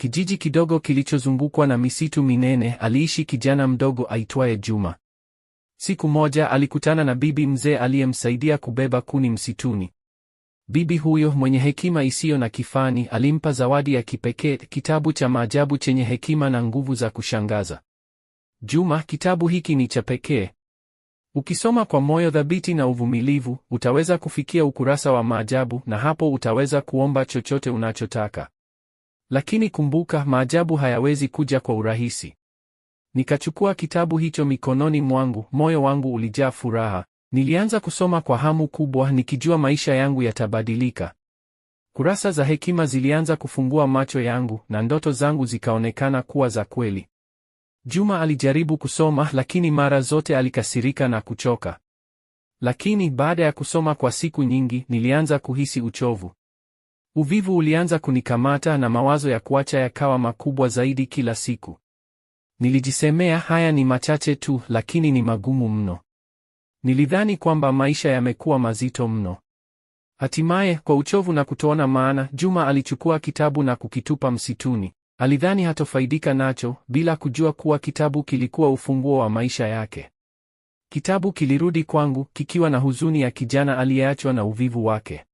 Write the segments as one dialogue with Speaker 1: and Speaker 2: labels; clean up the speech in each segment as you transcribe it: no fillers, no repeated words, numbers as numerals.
Speaker 1: Kijiji kidogo kilichozungukwa na misitu minene, aliishi kijana mdogo aitwaye Juma. Siku moja alikutana na bibi mzee aliyemsaidia kubeba kuni msituni. Bibi huyo mwenye hekima isiyo na kifani alimpa zawadi ya kipekee, kitabu cha maajabu chenye hekima na nguvu za kushangaza. Juma, kitabu hiki ni cha pekee. Ukisoma kwa moyo thabiti na uvumilivu, utaweza kufikia ukurasa wa maajabu na hapo utaweza kuomba chochote unachotaka. Lakini kumbuka, maajabu hayawezi kuja kwa urahisi. Nikachukua kitabu hicho mikononi mwangu, moyo wangu ulijaa furaha. Nilianza kusoma kwa hamu kubwa, nikijua maisha yangu yatabadilika. Kurasa za hekima zilianza kufungua macho yangu na ndoto zangu zikaonekana kuwa za kweli. Juma alijaribu kusoma, lakini mara zote alikasirika na kuchoka. Lakini baada ya kusoma kwa siku nyingi, nilianza kuhisi uchovu. Uvivu ulianza kunikamata na mawazo ya kuacha yakawa makubwa zaidi kila siku. Nilijisemea, haya ni machache tu, lakini ni magumu mno. Nilidhani kwamba maisha yamekuwa mazito mno. Hatimaye, kwa uchovu na kutoona maana, Juma alichukua kitabu na kukitupa msituni. Alidhani hatofaidika nacho, bila kujua kuwa kitabu kilikuwa ufunguo wa maisha yake. Kitabu kilirudi kwangu kikiwa na huzuni ya kijana aliyeachwa na uvivu wake.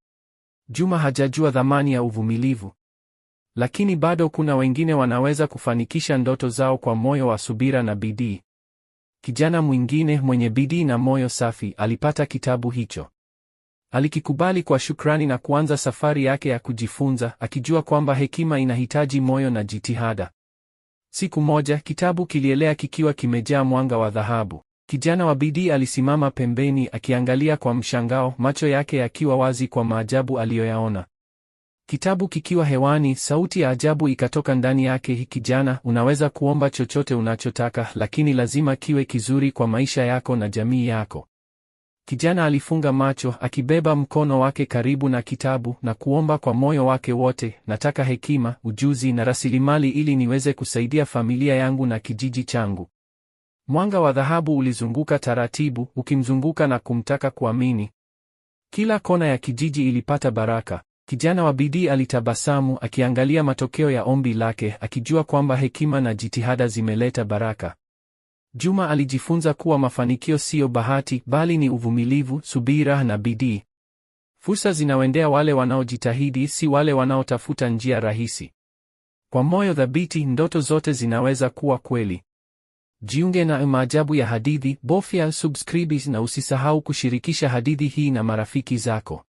Speaker 1: Juma hajajua thamani ya uvumilivu. Lakini bado kuna wengine wanaweza kufanikisha ndoto zao kwa moyo wa subira na bidii. Kijana mwingine mwenye bidii na moyo safi alipata kitabu hicho. Alikikubali kwa shukrani na kuanza safari yake ya kujifunza, akijua kwamba hekima inahitaji moyo na jitihada. Siku moja, kitabu kilielea kikiwa kimejaa mwanga wa dhahabu. Kijana wa bidii alisimama pembeni akiangalia kwa mshangao, macho yake yakiwa wazi kwa maajabu aliyoyaona. Kitabu kikiwa hewani, sauti ya ajabu ikatoka ndani yake: "Kijana, unaweza kuomba chochote unachotaka, lakini lazima kiwe kizuri kwa maisha yako na jamii yako." Kijana alifunga macho, akibeba mkono wake karibu na kitabu na kuomba kwa moyo wake wote, nataka hekima, ujuzi na rasilimali ili niweze kusaidia familia yangu na kijiji changu. Mwanga wa dhahabu ulizunguka taratibu, ukimzunguka na kumtaka kuamini. Kila kona ya kijiji ilipata baraka. Kijana wa bidii alitabasamu akiangalia matokeo ya ombi lake, akijua kwamba hekima na jitihada zimeleta baraka. Juma alijifunza kuwa mafanikio siyo bahati, bali ni uvumilivu, subira na bidii. Fursa zinawendea wale wanaojitahidi, si wale wanaotafuta njia rahisi. Kwa moyo thabiti, ndoto zote zinaweza kuwa kweli. Jiunge na Maajabu ya Hadithi, bofya subscribe na usisahau kushirikisha hadithi hii na marafiki zako.